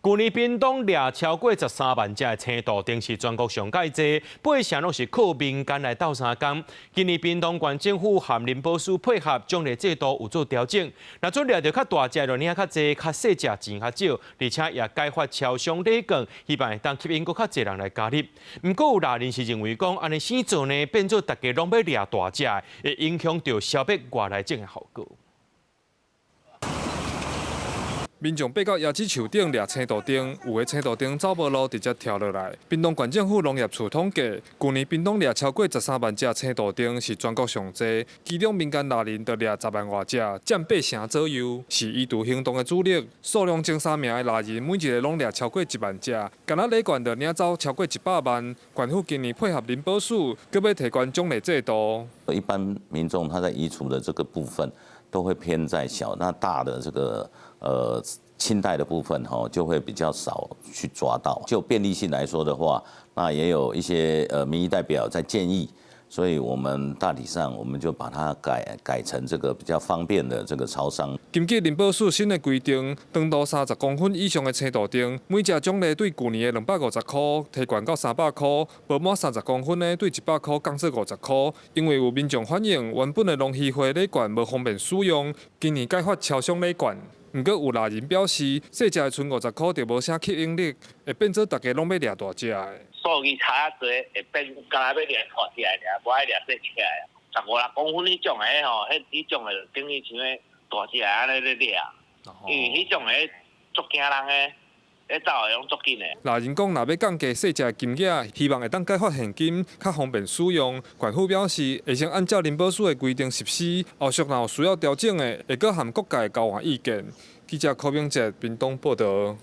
舊年屏東掠超過13萬隻的青杜鵑是全國上蓋濟，八成攏是靠民間來鬥相共。今年屏東縣政府和林保署配合，獎勵制度有做調整，若準掠著較大隻，就領較濟，較細隻錢較少，而且也改發超商禮券，希望會當吸引閣較濟人來加入。毋過有獵人是認為講，按呢生做呢，變做大家攏欲掠大隻，會影響著消滅外來種的效果。民眾爬到椰子樹頂掠青杜鵑，有的青杜鵑走無路，直接跳落來。屏東縣政府農業處統計，舊年屏東掠超過十三萬隻青杜鵑，是全國上濟。其中民間獵人就掠10萬外隻，佔八成左右，是移除行動的主力。數量前三名的獵人，每一个攏掠超過1萬隻，干焦禮券就領走超過100萬。縣府今年配合林保署，閣欲提懸獎勵制度。一般民眾他在移除的這個部分，都會偏在小，那大的這個清帶的部分哈，就會比較少去抓到。就便利性來說的話，那也有一些民意代表在建議，所以我們大體上我們就把它改成這個比較方便的這個超商。根據林保署新的規定，長度30公分以上的青杜鵑，每隻獎勵對舊年的250箍提懸到300箍，無滿30公分的對100箍降做50箍。因為有民眾反映，原本的農漁會禮券無方便使用，今年改發超商禮券。毋過有獵人表示，細隻的賰50箍就無啥吸引力，會變做大家攏欲掠大隻的。數字差較濟，會變干焦欲掠大隻的爾，無愛掠細隻的。15、6公分彼種的吼，彼種的就等於像彼大隻的按呢咧掠，因為彼種的足驚人的。咧走的攏足緊的。獵人講，若欲降低細隻的金額，希望會當改發現金，較方便使用。縣府表示，會先按照林保署的規定實施，後續若有需要調整的，會閣和各界交換意見。記者柯明哲屏東報導。